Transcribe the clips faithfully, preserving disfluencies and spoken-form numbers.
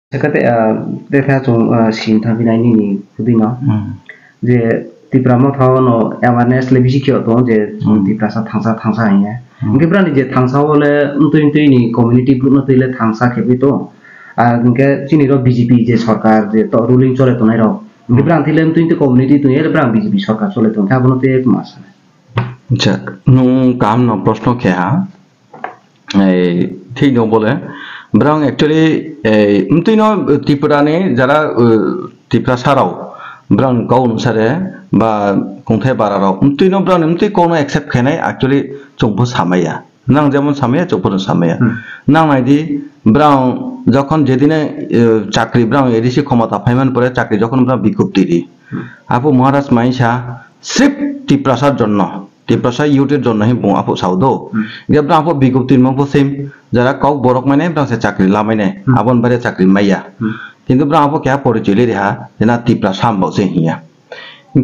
Sakate, ah, tei kha chwng, ah, sini thangphinai nini kwtwino. Hmm. Je Tipra Motha no awareness le bisi khe tongo je Hmm. Tiprasa thangsa, thangsa hinya. Hmm. Hwnkhe brani je thangsa o le mtwi mtwi ni community group no twi le thangsa khe tongo. Ah, hwnkhe chini rok B J P je sarkar je to ruling chole tongnai rok. Hwnkhe Hmm. brang twi le mtwi mtwi community twi le brang B J P sarkar chole tong khe abono tei ma sanai. Acha, nwng kaham no proshno khe ha. Ei, thik no bole. Brang actually, ei, mtwi no Tripura ni jara, uh, Tiprasa rok, brang kau nusare ba kungthai bara rok. Mtwi no brang mtwi kau no accept khainai actually chwng bo samaya. Nang jemon samaya, chwng bo samaya. Hmm. Nang nai di, brang jokhon jedine, uh, chakri brang A D C khomota phaiman pore chakri jokhon brang bikupti ri. Hmm. Apo Maharaj maisa, sip Tiprasa jonno. Tiprasa youth-er jonno hin bung apo sao do. Hmm. Ge brang apo bigop tin mong po sim, jara kok borok mane brang se chakri lamai ne, Hmm. abon bare chakri maya. Hmm. Kintu brang apo kya porichoi le reha, jena Tiprasa ham bau se hiya.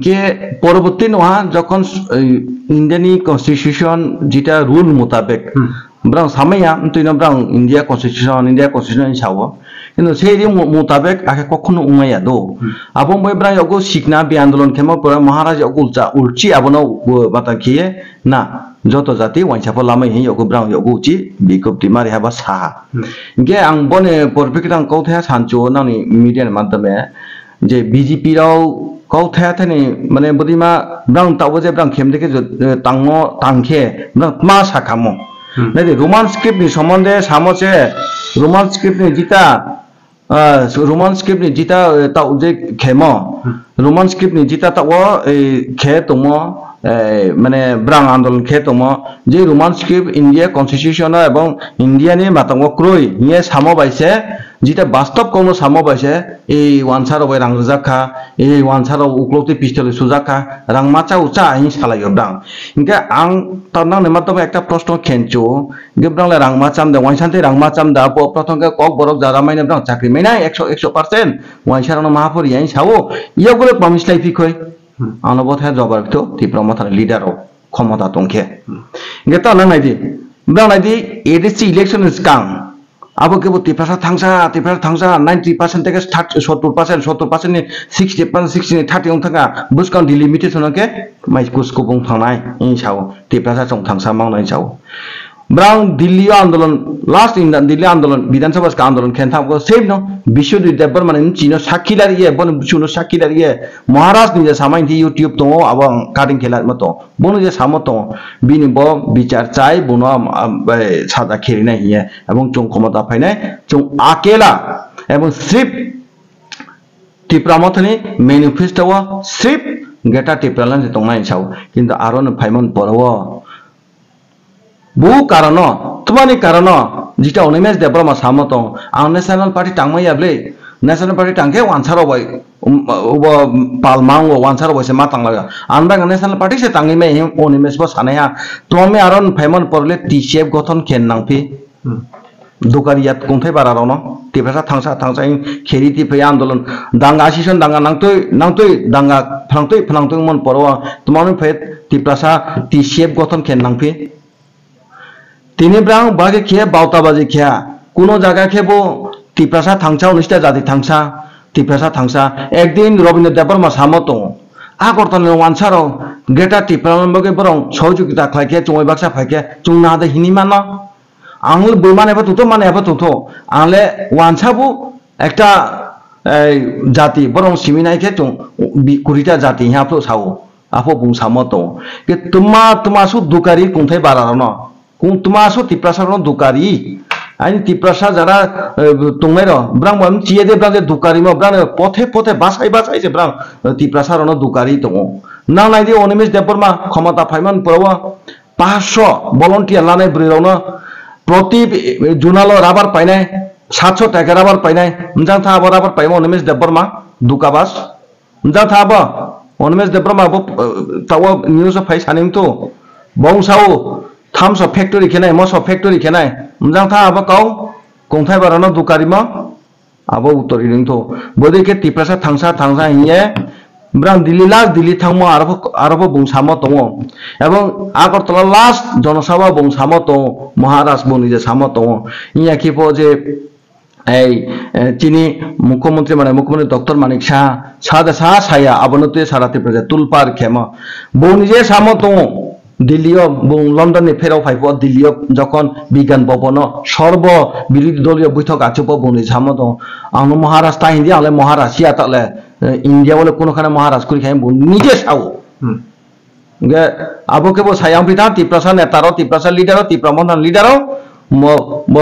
Ke poroborti no ha, jokhon, eh, India ni constitution jita rule mutabek, Hmm. Brang samaya, mtwino brang India constitution, India constitution sao. Kintu sei ri mu-, mutabek akhe kokhuno wngmaya do. Hmm. Abo bai brang yogo sikna bi andolon khemo pura Maharaj yogo ulcha, ulchi abono, uh, bata khiye na joto jati wainsa pho lamai hin yogo brang yogo uchi bikop ti mari haba saha. Hmm. Hingke ang boni porpik rang kau thaya sancho nangni media ni madhyame je B J P rok kok thaya thani mane bwdima brang tabo je brang khem de khe jot-, eh, tangmo tang khe brang tma sakamo. Hmm. Nai di Roman script ni somonde samo se Roman script ni jita, ah, Roman script ni jita, eh, tao je khemo. Hmm. Roman script ni jita tao, eh, khe tongmo, eh, mane brang andolon khe tongmo. Je Roman script India constitution o ebong India ni matango kroi hiye samo bai se jita bastob kok no samo bai se Ei wansa rok bai rang rijak kha, ei wansa rok uklok tei pistol sujak kha, rang ma cha ucha hinwi salai o brang. Hinkhe ang ta nang ni mathomo ekta proshno khencho, hinkhe brang le rang ma cham de, wainsa tei rang ma cham da, po prothom khe kok borok jara mai no brang chakri mai nai ekso, ekso percent, wainsa rok no ma phori yang sao, yagulo kwmami slai phi khoi. Hmm. Ano bo the jobab to, Tipra Motha ni leader rok. Khomota tong khe. Hmm. Hingke ta nang nai di. Nang nai di, A D C election ni swkang. Abo kebo Tiprasa thangsa, Tiprasa thangsa, ninety percent teke thirty, sottor percent, sottor percent ni sixty percent, sixty ni thirty wng thangka. Bwskang delimitation hwnkhe mai kus kubung thangnai, wng sao. Tiprasa chwng thangsa mang nai sao. Brang Delhi o andolon, last in the Delhi andolon, Bidhan Sabha ka andolon khen thangko same no, Biswadit Debbarma ni chino sakhi lariye, bono chino sakhi lariye, Maharaj ni je samai di YouTube tongo, abo ang cutting khe larima tongo. Bono je samo tongo, bini bo bichar chai, bono am, am, bai saja kherinai hiye, ebong chwng khomota phainai, chwng akela, ebong srip Tipra Mothani manifesto o srip Greater Tipraland se tongnai sao, kintu aro no phaimani poro o bu karono, twmani karono, jita Animesh Debbarma samo tong, ang National Party tangmaya ble, National Party tangkhe wansaro bai, um, ubo palmang o wansaro bai se ma tanglaga. Ang bai National Party se tangwi mai him Animesh bo sanai ha. Twmami aro phaimani porle T C F gothon khen nangphi. Hmm. Dukari yat kungthai bara rokno, Tiprasa thangsa thangsa in kheri Tipraya andolon, danga asison danga nangtwi, nangtwi danga phnangtwi, phnangtwi mon poro twmani phet Tiprasa T C F gothon khen nangphi. Tini brang bage khe bauta baji khe, kuno jaga khe bo Tiprasa thangsa, unista jati thangsa, Tiprasa thangsa. Ekdin Robindra Debbarma samo tongo. Agartala ni wansaro Greater Tipraland bagwi borok sohojogita khlai khe chumui baksa phai khe chwng nahade hini mano. Ang le bui mane bo tongtho, mane bo tongtho. Ang le wansa bo ekta, eh, jati, borok simi nai khe chwng bi-, kurita jati hiya phuru sao. Aphuru bung samo tongo. Ke tuma, tuma su dukari kungthai bara rokno. Kung tuma su Tiprasa rokno dukari. Aini Tiprasa jara, eh, tongnai rok. Brang bo chiye de brang de dukari mo, brang de pothe, pothe, basai, basai se brang, eh, Tiprasa rokno dukari tongo. Nang nai di Animesh Debbarma khomota phaiman poro o. Paanch sho volunteer lanai bwrwi rokno proti, eh, junalo rubber painai, saat sho taka rubber painai, mjang tha abo rubber paimo Animesh Debbarma, Dukabas. Mjang tha abo, Animesh Debbarma abo, eh, tawo news o phai sani wngto. Bo wngsao, thamso factory khenai, moso factory khenai, mjang tha abo kau, kungthai barano dukarimo. Abo uttor hinwi wngtho. Bodei khe Tiprasa thangsa thangsa hiye, brang Delhi last Delhi thangmo aro pho, aro pho bung samo tongo. Ebong Agartala last Jonosabha bung samo tongo, Maharaj bung nije samo tongo. Hiya khe pho je Ei, eh, chini mukhyamantri mane mukhyamantri Doctor Manik Saha, sa da sa saya, abono twi sara Tripura je tulpar khemo. Boni je samo tongo, Delhi o bung London ni pherao phai pho, Delhi o jokhon Bigyan Bhavan o sorbo birodhi doliyo boithok achuk pho boni samo tongo. Ang no Maharaj ta hindi, ang le Maharaj ya ta le, eh, India o le kuno khana Maharaj kuri khai bung nije sao. Hmm. Hingke abo kebo sayang phi tha, Tiprasa neta rok, Tiprasa leader rok, Tipra Motha ni leader rok, mo, bo,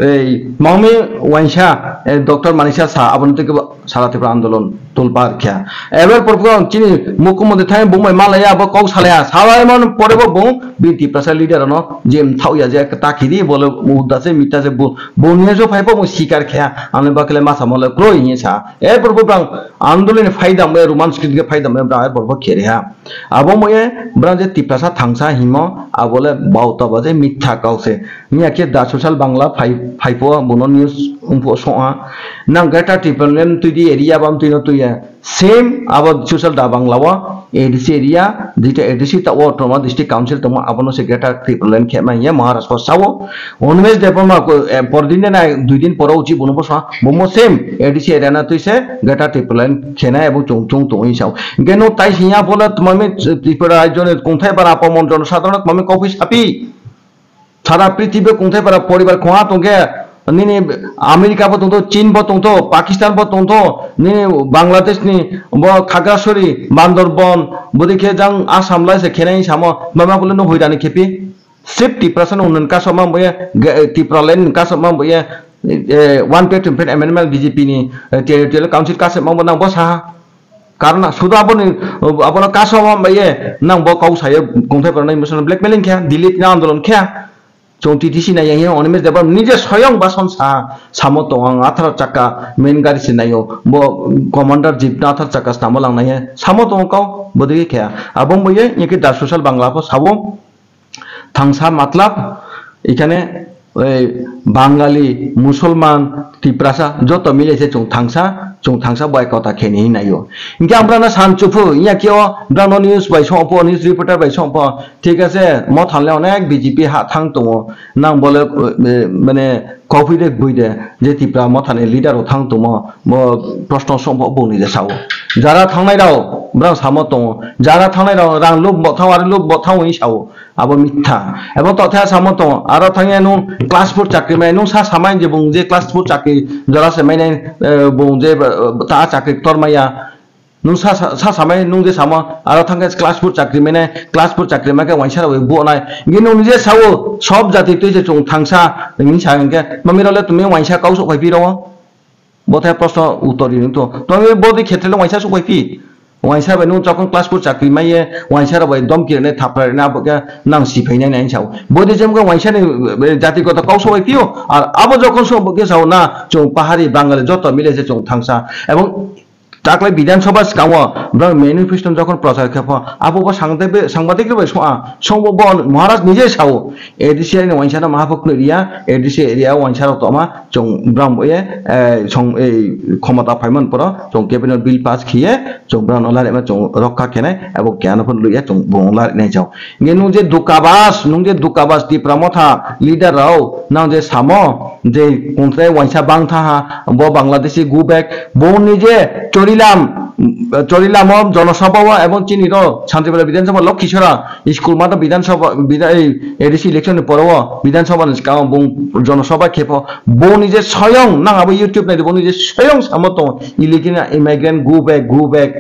ei, mangmi waisa, eh, Doctor Manik Saha sa, aboni twi kebo sara Tripura andolon tulpar kha. Ebar porpor chini mukhyamantri thai bung bai malaya, abo kok salaya, salai man pore bo bung, bi Tiprasa leader no, je mthau ya je ta khidi, bole mudda se mita se bu, bung ni so phai bo bung sikar kha, ani bakle masa mole kroi ni sa. Ebar porpor bang andolon ni phaidam, eh, Roman script ke phaidam, eh, bang ebar porpor khere ha. Abo moye brang je Tiprasa thangsa himo, abo le bauta ba je mitha kau se. Miya khe da social bangla phai, phai pho bono news wng pho song ha. Nang Greater Tipraland twi di area bam twi no twi ya. Same abo social da bangla o A D C area, dita A D C ta o Autonomous District Council tongma abono se Greater Tipraland khe ma ya Maharashtra sao. Animesh Debbarma ko, eh, pordin de na dui din poro uchi bono bo sa. Bomo same A D C area na twi se Greater Tipraland khena ebo chung chung tongwi sao. Hingke no tai singya bole twmami Tripura rajyoni kungthai bara pomon jono sadharano twmami kokphi sapi. Sara prithibi kungthai bara poribar khonga tongke nini America bo tongto, Chin bo tongto, Pakistan bo tongto, nini Bangladesh ni bo Khagrasori, Bandorbon, bodikhe jang Assam lai se khenai samo mama bole no hoirani khepi. Sip Tiprasa no unun kasok mang boye, ge-, Tipraland kasok mang boye, eh, one pay two pay amendment B J P ni, eh, territorial council kasok mang bo nang bo saha. Karna sudo aboni, abono kasok mang boye, nang bo kau saye, kungthai borok nang emotional blackmailing khe, delete na andolon khe. Chong T T C na yang yang Animesh Debbarma nije soyong bason sa, samo tong ang atharo chakka main gari se nayo, bo commander jeep na atharo chakka samo lang nai, samo tong kau, bodoi khe. Abong boye, yeke da social bangla po sabo. Thangsa matlab, ikhane, ei, Bangali, Musulman, Tiprasa, joto mile se chwng thangsa, chwng thangsa bai kota kheni hinwi naio. Hinkhe ambrano san chuphu, iya khe o, brano news bai songpho, news reporter bai songpho, thik ase, mothanle onek B J P ha thang tongo, nang bole, eh, mane, Kokphi de bui de, je Tipra Mothani leader rok thang tongmo, bo proshno songbo boni je sao. Jara thangnai rao, brang samo tongo. Jara thangnai rao, rang lub bo thang, ari lub bo thang wi sao. Abo mitha. Ebo totha samo tongo. Aro thangya nung class four chakri mai, nung sa samai je bung je class four chakri jora se mai nai, eh, bung je, eh, ta chakri ktor maya. Nung sa, sa, sa samai nung je samo, aro thang khe class four chakri mene, class four chakri ma khe waisa rok bo nai. Ngi nung je sao, sob jati twi se chwng thangsa, ngi sa hwn khe, mami rok le tumi waisa kau sok pai phi rw? Bo the proshno uttor di nung to. Tumi bo di khetre le waisa sok pai phi? Waisa bai nung jokhon class four chakri ma ye, waisa rok bai dom kiri nai, thapra nai, abo khe nang si phai nai nai sao. Bo di jem khe waisa ni, eh, jati koto kau sok pai phi o, ar abo jokhon sok bo khe sao na, chwng pahari, Bangali, joto mile se chwng thangsa. Ebong Taklai Bidhan Sabha swkango brang manifesto jokhon prochar khe pho, abo bo sangdek be, sangbadik bai song a, songbo bo Maharaj nije sao, A D C ni waisa no maha phok nwi riya, A D C area waisa rok toma, chwng brang bo ye, eh, song, eh, khomota phaiman poro, chwng cabinet bill pass khiye, chwng brang no lari ma chwng rokha khenai, abo kya no phun luya chwng bung lari nai jao. Nge nung je dukabas, nung je dukabas Tipra Motha leader rao, nang je samo, je kungtrai waisa bang tha ha, bo Bangladeshi go back, bo ni je Chorilam, Chorilam o Jonosabha o ebong chini ro Santipura Bidhan Sabha Lokhisora school mato Bidhan Sabha, Bidhan, ei, A D C election ni poro o Bidhan Sabha ni swkango bung Jonosabha khe pho, bo ni je soyong nang abo YouTube nai di, bo ni je soyong samo tongo, illegal immigrant go back, go back.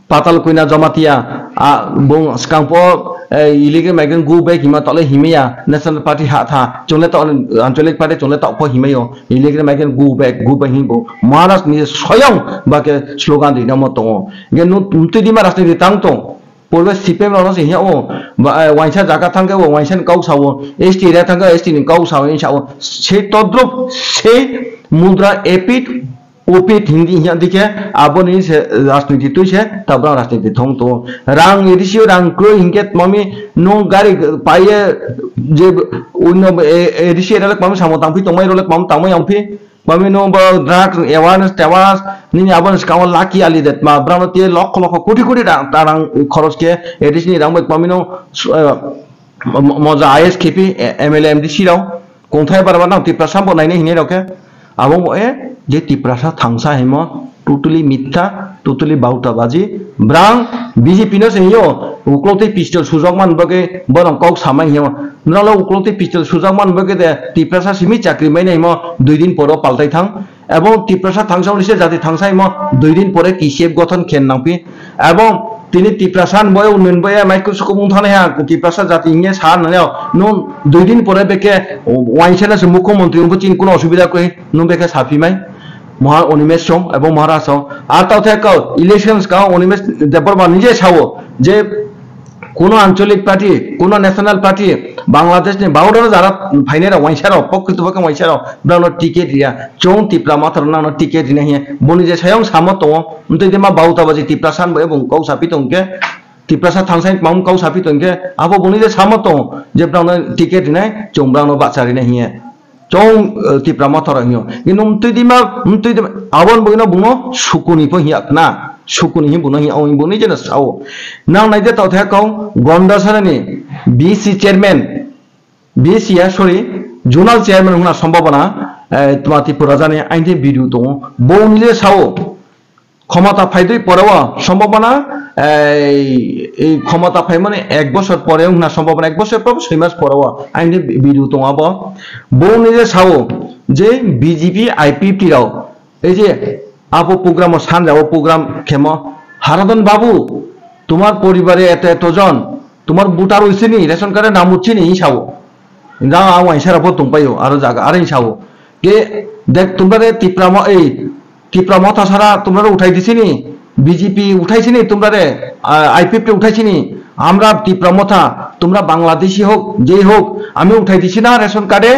Patal Koina Jamatia, a, bung swkang po, eh, illegal migrant go back hima tole himaya, National Party ha tha, chole to, Anchalik Party chole to po himayo, illegal migrant go back, go back himbo. Maharaj ni soyong ba ke slogan ri namo tongo. Nge nu, twi di ma rajniti tang tong. Purbe C P M rok no se hiya o, ba, eh, waisa jaga thang khe o, waisa ni kau sao, S T area thang khe S T ni kau sao, sa o. Se todrup, se mudra epit, Upit hindi hiya dikhe aboni se rajniti twi se tabra rajniti thong to. Rang iri sio rang kroi hinkhe mami nung gari paiye je unno iri sio ralek mami samo tangpi tongmai rolek mami tangmai yongpi. Mami nung bo drug awareness tewas nini aboni skamo lucky ali det ma brano te lokho lokho koti koti rang tarang khoros khe iri sini rang bai mami nung, eh, mo-, moja I A S khipi, eh, M L A M D C rok. Kungthai barba nang Tiprasa bo nainai hinwi rok khe. Abo wngkha je Tiprasa thangsa himo totally mitha, totally bautabaji. Brang B J P no se hino uklok tei pistol sujak man bagwi borok kok samai hino. Norok uklok tei pistol sujak man bagwi de Tiprasa simi chakri mai nai himo dui din poro paltai thang. Ebong Tiprasa thangsa hwnwi se jati thangsa himo dui din pore T C F gothon khen nangphi. Ebong tini Tiprasa ni boyo unnoyon boyo mai kusu kubung thani ha Tiprasa jati hinge sa nani o. Nung dui din pore beke wainsa na se mukhyamantri wngkhe chini kuno osubida koi nung beke saphimai. Moha Animesh song ebong Maharaj song. Ar tao the kau election ka Animesh Debbarma nije sao je kuno ancholik party, kuno national party, Bangladesh ni border jara phainai rok wainsa rok, pokrito bokhe wainsa rok, brano ticket riya. Chong Tipra Motha rok nangno ticket rina hiya. Boni je sayong samo tongo. Mtwi de ma bauta baji Tiprasa ni bo ebong kau sapi tongkhe. Tiprasa thangsa ni tmang kau sapi tongkhe. Abo boni je samo tongo. Je brano ticket rinai, chong brano bacha rina hiya. Chong, eh, Tipra Motha rok hinyo. Kintu mtwi de ma, mtwi de ma, abon bongino bungno sukuni pho hiya khna. Sukuni hi bungno hiya, ong boni je na sao. Nang nai de tao the kau Gonda sarani B C chairman. B C ya, sorry, zonal chairman hwnna sombhabona, eh, tma Tripura jani aini video tongo. Bo unile sao, khomota phaidwi poreo sombhabona, eh, ei khomota phaimani ek bosor poreo hwnna sombhabona, ek bosor poreo soi mas poreo aini video tongo abo. Bo unile sao je B J P I P T rok Ei je abo program o sanja o program khemo, Haradon babu, তোমার পরিবারে এত এত জন, তোমার ভোটার হইছে নি, রেশন কার্ডে নাম উঠছে নি, হিসাবো। Jang ang waisara bo tongpaio, aro jaga, aro hinsao. Ke, dek, tumra re Tipra mo-, ei, Tipra Motha sara tumra re uthai disi ni, B J P uthai sini tumra re, ah, I P F T uthai sini, আমরা Tipra Motha, তোমরা বাংলাদেশি হোক, যেই হোক, আমি উঠাই দিছি না রেশন কার্ডে,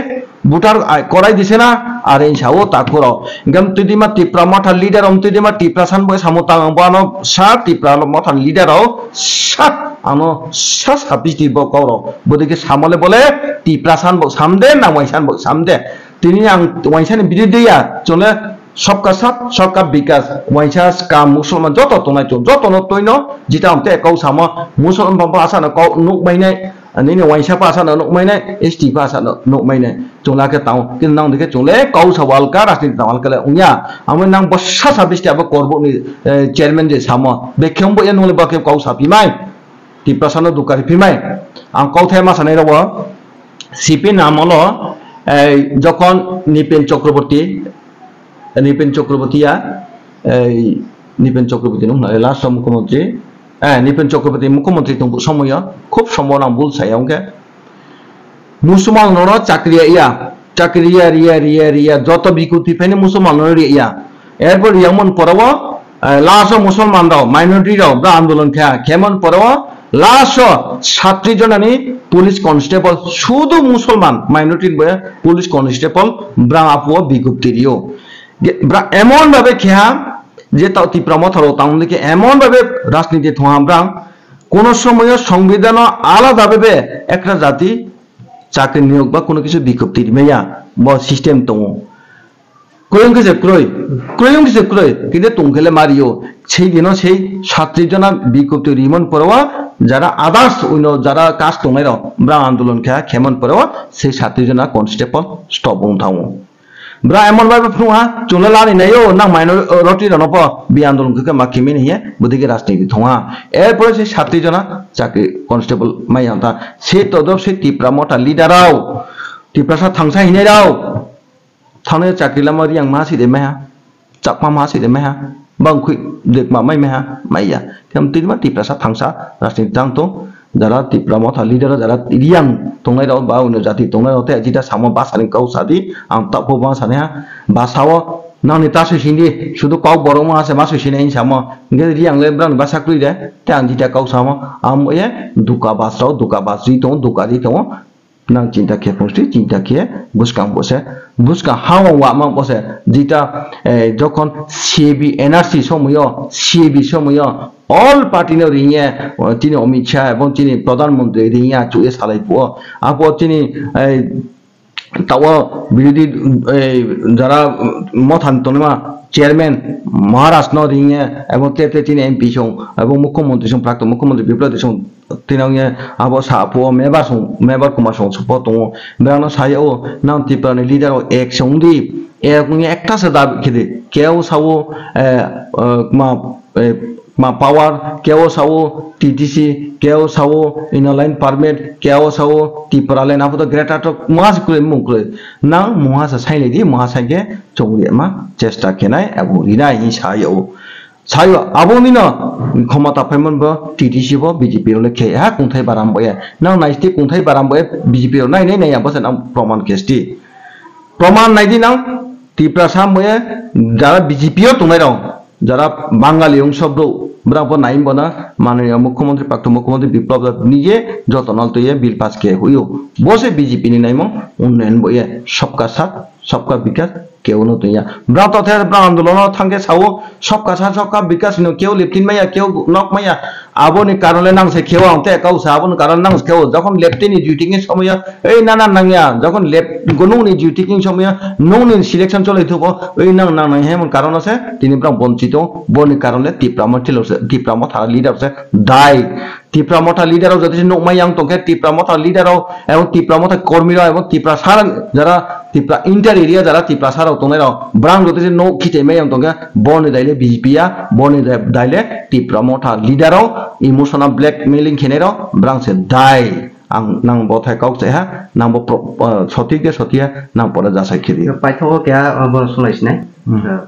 ভোটার আই-, করাই দিছে না, আর এই সাও তাকুরো। Gam twi dima Tipra Motha leader, om twi dima Tipra san bo samo tang, bo ano sa Tipra Motha leader o sa, ano sa sa bisti bo koro. Bodike samole bole Tipra san bo samde, na wai san bo samde. Tini ang waisa ni bidi dia, chole sabka saath, sabka bikas, waisa ka Musulman joto tongnai chwng, joto no toino, jita amte kau samo, Musulman bangbo asa no kau nuk mainai, nini waisa pa asa no nuk mainai, S T pa asa no nuk mainai, chwng la khe tao, kin nang dikhe chwng le kau sa walka, rajniti tang walka le ungya, amo nang bosa sa bisti abo korbuk ni, eh, chairman je samo, bekhe bo ya nung le bakhe kau sa pimai, Tiprasa no dukari pimai, ang kau thai ma sanai rabo, C P M amolo, eh, jokhon Nipen Chakraborty, Nipen Chakraborty ya, eh, Nipen Chakraborty no hwnna, last o mukhyamantri, eh, Nipen Chakraborty mukhyamantri tongbo somoyo, khub sombona bul saya wngkhe. Musulman no chakri ya, chakri ya, riya, riya, riya, joto bikoti phani Musulman no riya. Erpor riyangmon porabo, eh, last o Musulman rok, minority rok, bra andolon kha, khemon porabo, last o satri jonani police constable, sudu Musulman minority bo police constable, bra apu o bikoti riyo. Ge-, bra emon bhabe kha, je tao Tipra Motha rok tang dikhe emon bhabe rajniti thongha bra, kono somoyo songbidano alada bhabe ekta jati chakri niyok ba kono kisu bikoti rimaya, bo system tongo. Kroyong khe se kroi, kroyong khe se kroi, kinte tongkhele mario. Sei dino sei satri jona bikoti rimon porowa, jara others uino jara kas tongnai rok, bra andolon khe khemon porowa, sei satri jona constable stop wng thango. Bra emon bai phunga, chwngno lani naio, nang maino roti rano po, bi andolon khe ma khimini hiye, bodike rajniti thonga. Erpore sei satri jona chakri constable mai yang ta, sei todop sei Tipra Motha leader rao, Tiprasa thangsa hinai rao, Thangnaio chakri lama riyang ma side maiha, chakma ma side maiha, bangkhui dekma mai maiha, maiya. Khe tini ma Tiprasa thangsa rajniti tang tong, jara Tipra Motha leader jara riyang tongnai rok ba uno jati tongnai rok te jita samo basa ni kau sadi, ang tapho ma sani ha, basa o nangni ta sui sindi, sudu kau borok ma se ma sui sini samo, hingke riyang le brang basa kwrwi de, te ang jita kau samo, ang ye duka bas rok, duka bas ri tongo, duka ri tongo, Nang chinta khe phungsi, chinta khe bwskang bose, bwskang ha o wama bose, jita, eh, jokhon C A B N R C somoyo, C A B somoyo, all party no ringye, oh, chini Amit Shah ebong chini Pradhan Mantri ringye achukye salai phuo. Apo chini, eh, Tawo birodhi, eh, jara motha ni tongnima chairman Maharaj no ringye, ebong te te chini M P song, ebong mukhyamantri song, prakton mukhyamantri Biplab Deb song, tinangye abo sa phuo member song, member kuma song support tongo. Berang no sayo, nang Tripura ni leader o ek song di, ek wngya ekta se dabi khedi, keo sawo, eh, eh, ma, eh, ma power, keo sawo T T C, keo sawo Inner Line Permit, keo sawo Tipraland, apo to greater to mas kure mung kure. Nang muha sa sai ledi, muha sai ke chongri ma chesta kenai, abo rinai hi sayo. Sayo, abo nino khomota phaimon bo T T C bo B J P rok le khe ha kungthai baram bo ya. Nang naisti kungthai baram bo ya B J P rok nai nai nai ya bo se nang proman kesti. Proman naidi nang Tiprasa moye jara B J P o tongnai rok, jara Bangali wngso bro, bwrang bo nai bono mananiya mukhyamantri, prakton mukhyamantri Biplab Deb nije joto nal twiye bill pass khe huyo. Bo se B J P ni naimung unnayan bo ye, sabka saath, sabka bikas, keo no twiya. Bwrang to the bwrang andolono thangkhe sao, sabka saath, sabka bikas hino keo leptin maya, keo nok maya. Aboni karon le nang se kheo ang te kau sa, aboni karon nang se kheo. Jokhon leptin ni duty ni somoyo, ei nana nangya. Jokhon lep gunung ni duty ni somoyo, nung ni selection cholai thubo, ei nang nang nang hemon karon se, tini bwrang bonchito, boni karon le Tipra Motha lo se, Tipra Motha leader se, dai. Tipra Motha leader rok jotoni se nukmai yang tongkhe, Tipra Motha leader rok, ebong Tipra Motha kormi rok, ebong Tiprasa jara Tipra inter area jara Tiprasa rok tongnai rok, bwrang jotoni se nuk khichai mai yang tongkhe, boni daile B J P ya, boni da-, daile Tipra Motha leader rok emotional blackmailing khenai rok, bwrang se dai. Ang nang bo thai kok chaiha, nang bo pro-, ah, sotik de sotia, nang pore jasai khedi. Paithago kya, ah, bo sulai sinai. Hmm. Ah,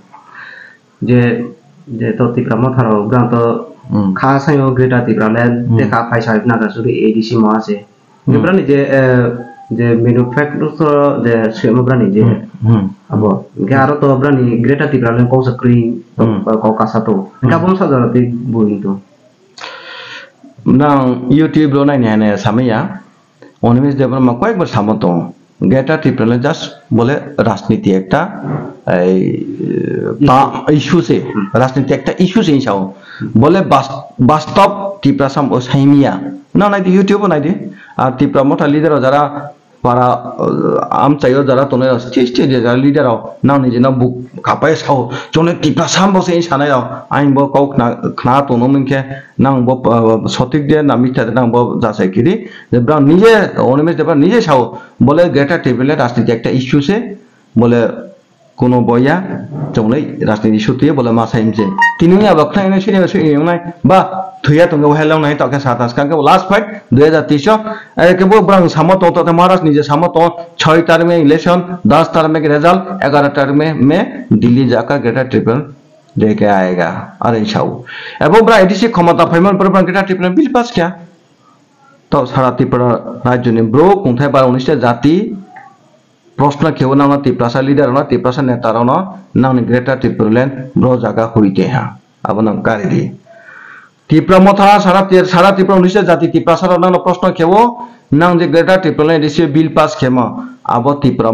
je, je to Tipra Motha rok, bwrang to Hmm. kha sayo Greater Tipraland, Hmm. te kha phaisa naga suri A D C mo ase. Hmm. Bwrani je, eh, je manufacturer je swimo bwrani je Hmm. Hmm. abo. Hingke aro to bwrani Greater Tipraland koksa kwrwi Hmm. kok kasa to. Hingke Hmm. abo sajaro tei bui to. Nang YouTube lo naini hane samaya. Onimis Debbarma koyekbar samo tongo. Greater Tipraland just bole rajniti ekta, ei, ta, issue se, Hmm. rajniti ekta issue se sao. Bole bas-, bastob Tiprasa o saimiya. Nang naidi YouTube o naidi. Ar Tipra Motha leader o jara para, uh, amchaio jara tongnai rok, stage stage jara leader rok nang ni jena buk kapai sao, chwngno Tiprasa bo se sanai rok, ang bo kok khna, khna tongno mungkhe nang bo, uh, sotik de na mitha de nang bo jasai kiri, je bwrang nije, Onimis Debbarma nije sao, bole Greater Tipraland rajniti ekta issue se, bole Kuno boya, chongnai rajniti sutwi bole ma sai mse. Tini abo khnai nai sini sini nai ba thuya tongkhe wahai long nai tokhe sata skang khe last fight dui hajar teis o. Eke bo bwrang samo tong tokhe Maharaj ni je samo tong choi tarikh me election, das tarikh me result, egaroh tarikh me, me Delhi jaka Greater Tripura leke aega. Are sao. Ebo bwrang A D C khomota phaimani pore bwrang Greater Tripura bill pass kya. To sara Tripura rajyo ni bro kungthai bara unis ta jati Proshno khe-o nangno Tiprasa leader rokno, Tiprasa neta rokno, nangni Greater Tipraland bro jaga huri keha. Abo nang kari di. Tipra Motha sara Ti-, sara Tripura unisa jati Tiprasa rok nangno proshno khe-o, nang je Greater Tipraland A D C bill pass khemo, abo Tipra,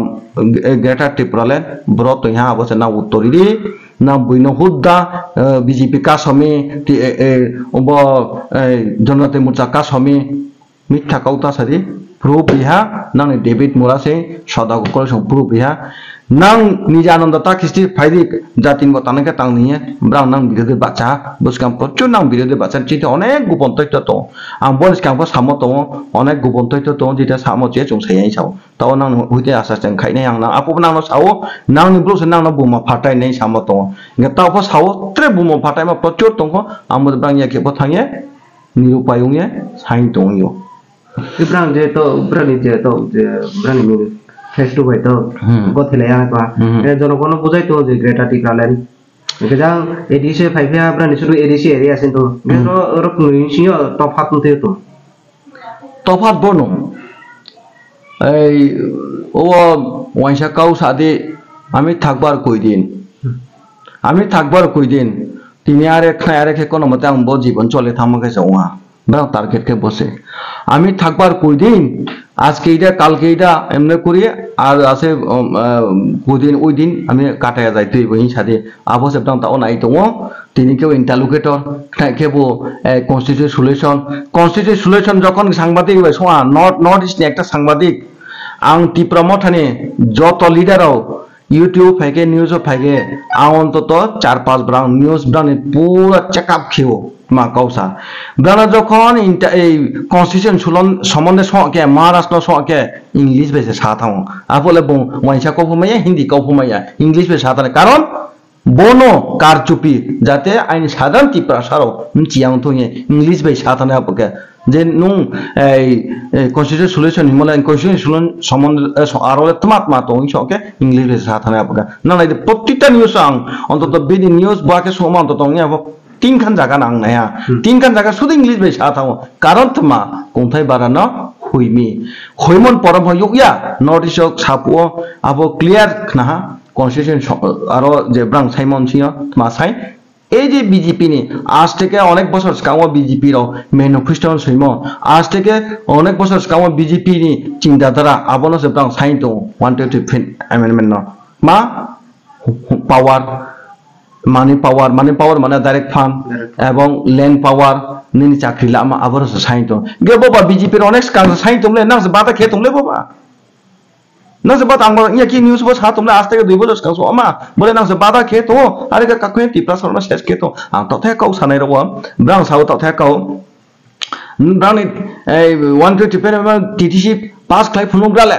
eh, Greater Tipraland bro tongha abo se nang uttor di, nang buino hudda, eh, B J P kasomi, ti, eh, eh, obo, eh, Janata Morcha kasomi, Mitha kau ta sadi, proof riha, nangni David Mura se soda kokol song proof riha. Nang nija ananda ta khisti phaidi jatin bo tanai khe tang niya, brang nang birodhi bacha, bwskang prochur nang birodhi bacha, chini onek gupon toitho tongo. Ang boni skang pho samo tongo, onek gupon toitho tongo, jeta samo che chung sai sao. Tao nang huite asa cheng khainai ang nang, apo nang no sao, nangni bro se nang no buma phatai nai samo tongo. Nge tao pho sao, tre buma phatai ma prochur tongkho, ang bo brang ya khe bo thangye, nirupai wngye, sain tongyo. Ibrang je to, ibrani je to, je ibrani mung face to face to, Hmm. go thele ya to. Hmm. E jono kono bujai to je Greater Tipraland. Kejang A D C phai phia ibrani suru A D C area sin to. Hmm. Oro, oro kunu sio to phat to to. Tophat bono. Ei, o waisa kau sadi, ami thakbar koi din. Ami thakbar koi din. Tini are khnai are khe kono mate ang bo jibon chole thangma khe chongha. Brang target khe bose. Ami thakbar koi din, ajke ida, kalke ida, emne kuri, ar ase, um, uh, koi din, oi din, ami kataya jai twi bo hin sadi. Abo se brang ta o nai tongo. Tini khe interlocutor, khnai khe bo, eh, constitution solution. Constitution solution jokhon sangbadik bai songha, North, North East ni ekta sangbadik. Ang Tipra Mothani joto leader rok YouTube phaikhe, news o phaikhe, ang ontoto char panch brang news brangni pura check up kheo ma kausa. Brana jokhon inter-, ei constitution sulon somonde songkhe, Maharashtra songkhe, English bai se sa thango. Apole bung waisa kauphumaya, Hindi kauphumaya, English bai sa thani. Karon bono karchupi, jate aini sadharan Tiprasa rok mchiyang thungye English bai sa thani apokhe. Je nung ei, ei constitution solution himole constitution solution somonde, eh, so-, aro le tma tma tong so ke English bai sa thani apokhe. Nang nai de protikta news ang ontoto bini news ba ke soma ontoto ngi abo tin khan jaga nang nai ha. Hmm. Tin khan jaga sudu English bai sa thango. Karon tma kungthai bara no huimi. Huimon porom ho yukya notice o sapu o abo clear khna ha. Constitution so-, aro je brang saimon sio tma sai. Ei je B J P ni, aaj theke onek bochor swkango B J P rok manifesto no swimo, aaj theke onek bochor swkango B J P ni chinta dhara, abono se brang sai tongo one twenty fifth amendment no. Ma power, money power, money power mane direct fund, direct fund, ebong land power, nini chakri lama, aboro se sai tongo. Ge boba B J P rok onek swkang se sai tongo le, nang se bata khe tongo le boba. Nang se bata ang bo, iya ki news bo sa tongo le, aaj theke dui bochor swkang so ama, bole nang se bata khe tongo, are khe kakhe Tiprasa rok no ses khe tongo. Ang tokthai kau sanai rok o, brang sao tokthai kau. Brang ni, ei, one twenty fifth amendment T T C pass khlai phunuk gra le.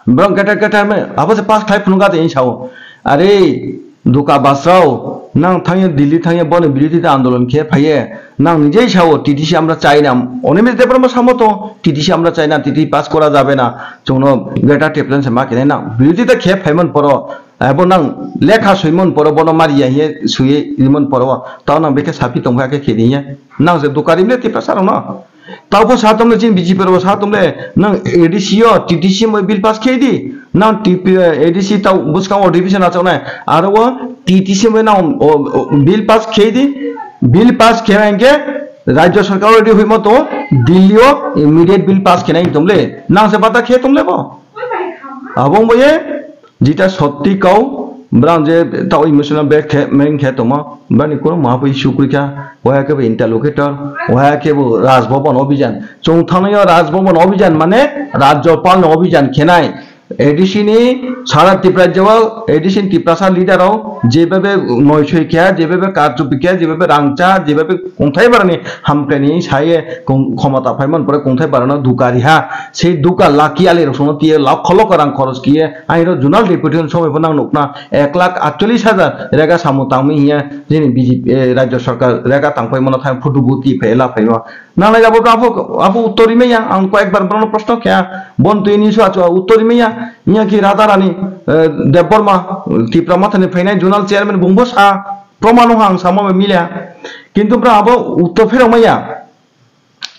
Brang keta keta me, abo se pass khlai phunuk gra de sao. Are, duka basrao, nang thangye Delhi thangye boni birodita andolon khe phaiye, nang nijei sao T T C amra chai na, Animesh Debbarma samo to, T T C amra chai na, T T C pass kora jabe na, chwngno greater Tipraland se ma kene nang, birodita khe phaimon poro, abo nang lekha soimon poro, bono mariya hiye suye rimon poro, tao nang bekhe sapi tongkha khe khedi hiye, nang se duka rimle Tiprasa rok no. Taubo sa tongle chini B J P rok bo sa tongle, nang A D C o T T C bai bill pass khe di, nang T P, A D C tau bwskango division achoknai, aro o T T C bai nang o, o, bill pass khe di, bill pass khe nang khe Rajya Sarkar already huimo to Delhi o immediate bill pass khe nai tongle, nang se bata khe tongle bo. Abo wngbo ye jita sotti kau, brang je tao emotional break khe, main khe tongma, brani kunu maha bai sukri kha, waya khe bo interlocutor, waya khe bo Raj Bhavan Abhijan. Chwng thangnaio Raj Bhavan Abhijan mane Rajyapal no Abhijan khenai. A D C ni sara Tripura jewal, A D C ni Tiprasa leader rok jebebe noisoi khe, jebebe karchupi khe, jebebe rangcha, jebebe kungthai barani hamkrai ni saye kung-, khomota phaimani pore kungthai barano duka riha. Sei duka laki ali rok songno tiye lakho lakho rang khoros kiye, airo zonal deputation somoi bo nang nukna ek lakh atchollish hajar rega samung tangmi hiya jini B J P, eh, Rajya Sarkar rega tangpai mano thang phutu buti phai la phaima. Nanglai abo, abo, abo uttor rimaya, ang koyekbar bono proshno kha, bon twi ni sua sua uttor rimaya, nya ki Radha Rani, eh, Debbarma, Tipra Mothani phainai zonal chairman bungbo sa, proman wngkha ang samo bai mila. Kintu bra abo uttor phirok maya.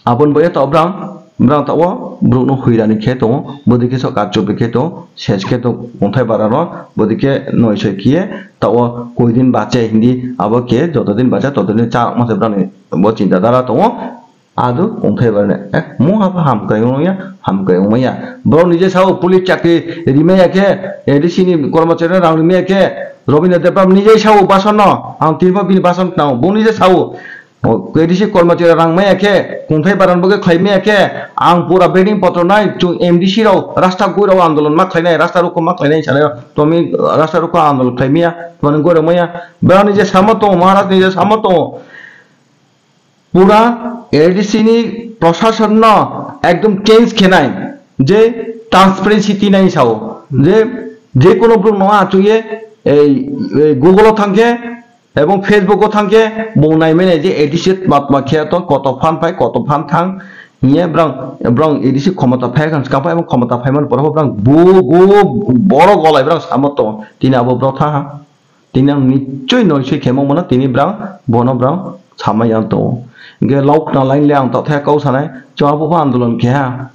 Aboni bagwi tabok brang, brang tabok borokno huirani khe tongo, bwdwi khe sok karchupi khe tongo, ses khe tongo, kungthai bara no, bwdwi khe noisoi khiye, tabok koi din bacha hindi, abo khe joto din bacha, toto din cha, masa brang ni bo chinta dhara tongo. Ado kungthai bara ni, eh, mungha pha hamkrai wngya, hamkrai wngmaya. Borok nije sao police chakri rimaya khe, A D C ni kormochari rang rimaya khe, Robindra Debbarma nije sao bason no, ang tirma bini bason tnao, bo nije sao. O, A D C kormochari rang maya khe, kungthai baran bo khe khlai maya khe, ang pura bedding potro nai, chung M D C rok, rasta gui rok andolon ma khlai nai, rasta rokho ma khlai nai sanai, tomi rasta rokho andolon khlai maya, tomi gui rok maya. Brani je samo tongo, Maharaj ni je samo tongo. Pura A D C ni proshashan no ekdom change khenai, je transparency tinai sao, je, je kono borok no achukye, ei, ei Google o thangkhe, ebong Facebook o thangkhe bo naimanai je A D C tma tma khe to koto phan phai, koto phan thang hiye brang, brang A D C khomota phai khan skang phai, ebong khomota phai man poro brang bu, bu, boro golai brang samo to tini abo bro tha ha. Tini ang nichoi noisoi khemo mano tini brang bono brang samai ang tongo. Hingke lokna line le ang tokthai kau sanai, chwng abo pha andolon khe ha.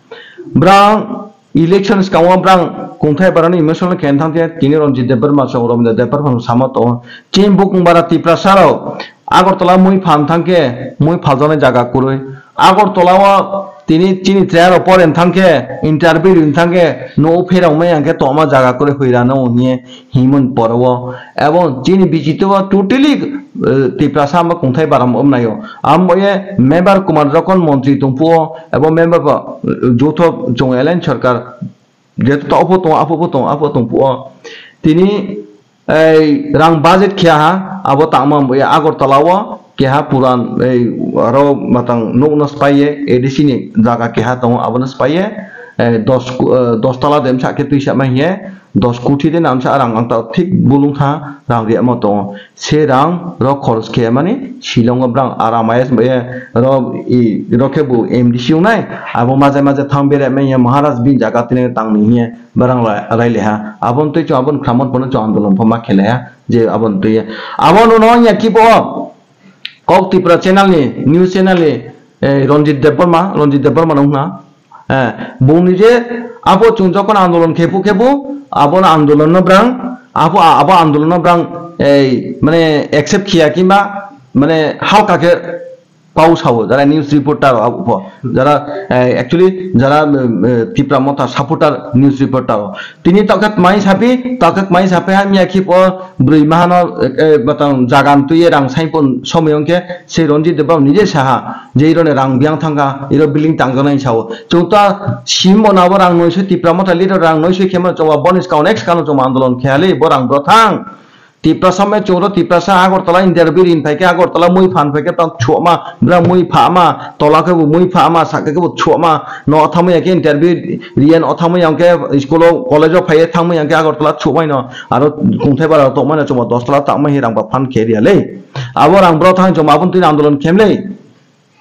Brang election skang o brang kungthai barani emotional khe thang khe tini Ranjit Debbarma chwng Robindra Debbarma sama tongo. Chini bukung bara Tiprasa rok Agartala mui phan thang khe mui phaljaknai jaga kwrwi. Agartala o tini chini chwrai rok poren thangkhe, interview rin thangkhe, no pherang mai angkhe tongma jaga kore hoira no hwnye himon poro o. Ebong chini B J P o totally, eh, Tiprasa ma kungthai baram om nayo. Amo ye member Kumar Rokon montri tongphuo, ebong member ba, eh, jotho chong alliance sarkar, jeto to opho tong, apho pho tong, apho tong phuo. Tini ei rang budget khe ha, abo tangma bo ya Agartala o keha puran ei aro matang nokno spaiye A D C ni jaga keha tongo, abono spaiye, eh, dos ku-, eh, dos tala dem sa khe twi sama hiye, dos koti de namsa rang ang ta thik bulung tha rang riya ma tongo. Se rang rok khoros khe mani Shillong o brang aram ayes bo ye ro i ro khe bo M D C wngnai, abo maje maje thang bere me ye Maharaj bin jaga tine tang ni hiye barang la-, raile ha. Abon twi chong abon khramon pono chong andolon pho ma khele ha. Je abon twi abon no ya ki bo kok Tripura channel ni, news channel ni, eh, Ranjit Debbarma, Ranjit Debbarma no hwna. Eh, bung ni je abo chwng jokhon andolon khebu khebu, abo andolon no brang, abo, abo andolon no brang, ei, mane accept khiya kimba, mane halka khe pau sao, jara news reporter abo pho, jara, eh, actually jara, eh, Tipra Motha supporter news reporter. Tini tokhe mai sapi, tokhe mai sapi ha miya khip o bwrwi mahano, eh, eh, batang jagan twi rang saipon somoi hwnkhe se Ranjit Debbarma nije saha je irone rang biang thangkha, iro building tangjaknai sao. Chwng ta sim ono abo rang noisoi Tipra Motha leader rang noisoi khema choba bonis kau next kano choba andolon kheyali bo rang bro thang. Tiprasa me chwng ro Tiprasa Agartala interview rin phaikhe Agartala mui phan phaikhe tang chuama bra mui phama tola khe bo mui phama sakhe khe bo chuama no thamwi ya khe interview riyan o thamwi ya khe school o college o phaiye thangwi ya khe Agartala chuamai no aro kungthai bara tongmani chwng dos tala tangmani rang ba phan khe riya le abo rang bro thang chwng abon twi andolon khem le.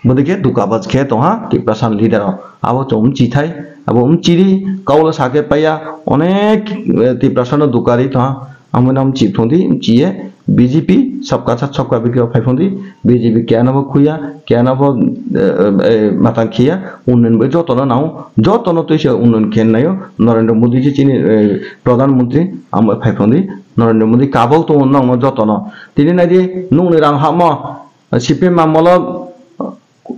Bodike duka baj khe tongha Tiprasa ni leader rok. Abo chwng mchi thai, abo mchi ri, kaula sakhe paiya, onek, eh, Tiprasa no duka ri tongha. Amo no mchi thung di, mchi ye, B J P, sabka saath sabka bikhay phai phung di, B J P kaya no bo khuya, kaya no bo, eh, eh, matang khiya, unnayan bo joto no nao, joto no twi se unnayan khe nayo, Narendra Modi je chini, eh, Pradhan Mantri, amo phai phung di, Narendra Modi kabok tongo nang no joto no. Tini nai di, nung ni rang hamo, C P M amolo,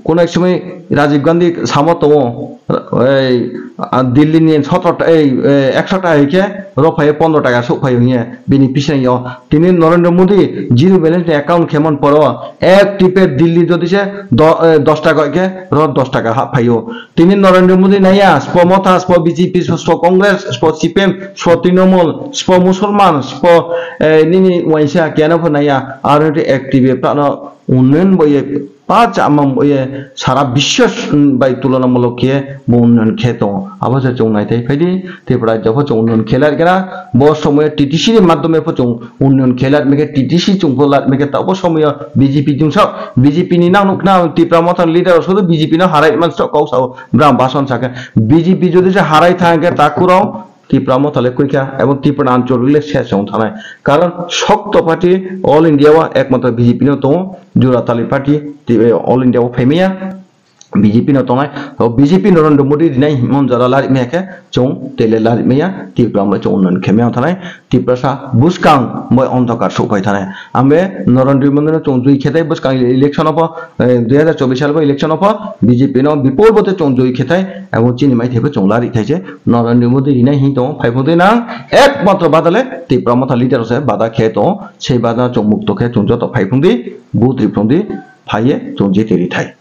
Kunai simi Rajiv Gandhi samo tongo, ei, a, Delhi ni sotro ta, ei, ei, ekso ta hai khe ro phai pondro taka sok phai hiye bini bising yo. Tini Narendra Modi zero balance ni account khemon poro ek tipe Delhi jodi se do-, eh, dos taka khe ro dos taka hap phaio. Tini Narendra Modi naiya, spo Motha, spo B J P, spo, spo Congress, spo C P M, spo Trinamool, spo Musulman, spo, eh, nini waisa keno pho naiya, aro te ek tipe prano unnayan bo ye pa chama bo ye sara biswas, mm, bai tulonamulok khe bo unnayan khe tongo. Abo se chwng nai thai phai di, Tripura rajya pho chwng unnayan khe lai kena, bo somoy T T C ni madhyome pho chwng unnayan khe lai meke T T C chwng pho lai meke ta bo somoy B J P jungsa B J P ni nang nuk na Tipra Motha leader sudu B J P no harai man sok kok sao bram bason sake B J P jodi se harai thang khe ta kurao Tipra Motha le kwikha, ebong Tipra Anchol le ses wng thanai. Karon sokto party all India o ekmatro B J P no tongo, jura tali party ti-, all India o phaimaya B J P no tongnai. O B J P Narendra Modi rinai himon jora lari maya khe chwng tele lari maya, Tipra mo chwng unnayan khe maya thanai, Tiprasa buskang moi ondokar sok pai thanai. Ambe Narendra Modi no chwng joi khe tai buskang election o pho, eh, dui hajar chobbish sal bo election o pho B J P no bipol bote chwng joi khe tai, ebong chini mai thai pho chwng lari thai se. Narendra Modi rinai hin tongo, phai phung twi nang ekmatro bada le Tipra Motha leader se bada khe tongo, sei bada chwng mukto khe chwng joto phai phung di, vote ri phung di, phai ye chwng jiti ri thai.